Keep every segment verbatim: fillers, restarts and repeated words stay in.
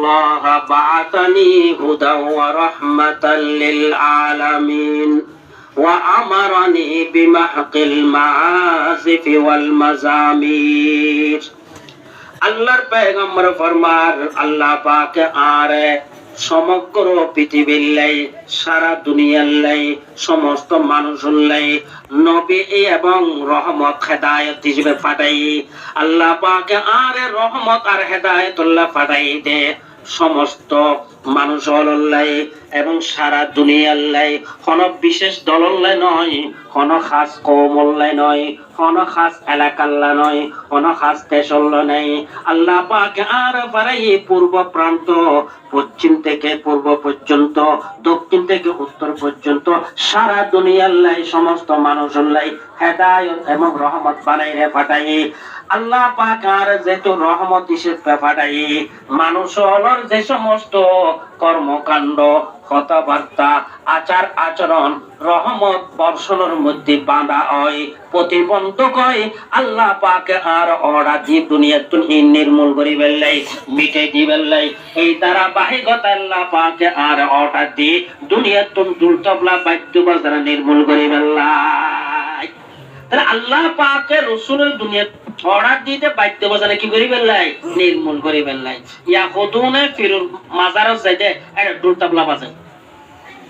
الله بعثني هدى ورحمة للعالمين وأمرني بمحق المعازف والمزامير. Allar pegambar formar, Allah pake añáre somogro pitibir lai, sara duniyar lai, somosto manúcor lai nobi ebong rohmot hedayot hísabe fathaiye. Allah pake añáre rohmot ar hedayotolla fathaiye de somosto manúcor lai ebong sara duniyar lai, hono bicéc dolor lai noi, hono hás koumor lai noi, hono hás elakar lai noi, hono hás decor lai noi. Allah pake añáre fathaiye purbo pranto, foccím teke purbo foijjonto, dokkín teke uttor foijjonto, sara duniyar lai somosto manúcor lai hedayot ebong rohmot banaire fathaiye. Allah pake añáre zehetu rohmot hísabe fathaiye, manúcor ze somosto kormokando, hotábarta, achar achoron rohmot borsonor modde bada ói, protibondhok ói, Allah pake añáre order diye duniyattún hín nirmul goribar lai, mitai dibar lai. Ei dharabahikota Allah pake añáre order diye duniyattún dhul tabla baiddo bazana nirmul goribar lai. Tóile Allah pake rosul duniyat order diye de baiddo bazana ki goribar lai? Nirmul goribar lai. Yahudune firor mazarot zai de, ere dhul tabla bazai.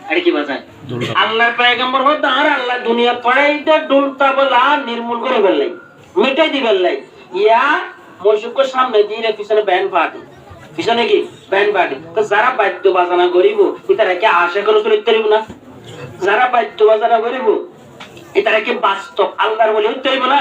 Ere ki bazai? Dhul tabla. Allar pegambar hoó de, añáre Allah duniyat fathaiye de dhul tabla nirmul goribar lai, mitai dibar lai. Yá mosjidor samne di re fisone band party. Fisone ki? Band party. Tóh zara baiddo bazana goribo, ítara ki acek rosul ói faribo na? Zara baiddo bazana goribo, ítara ki bastob Allar woli ói faribo na?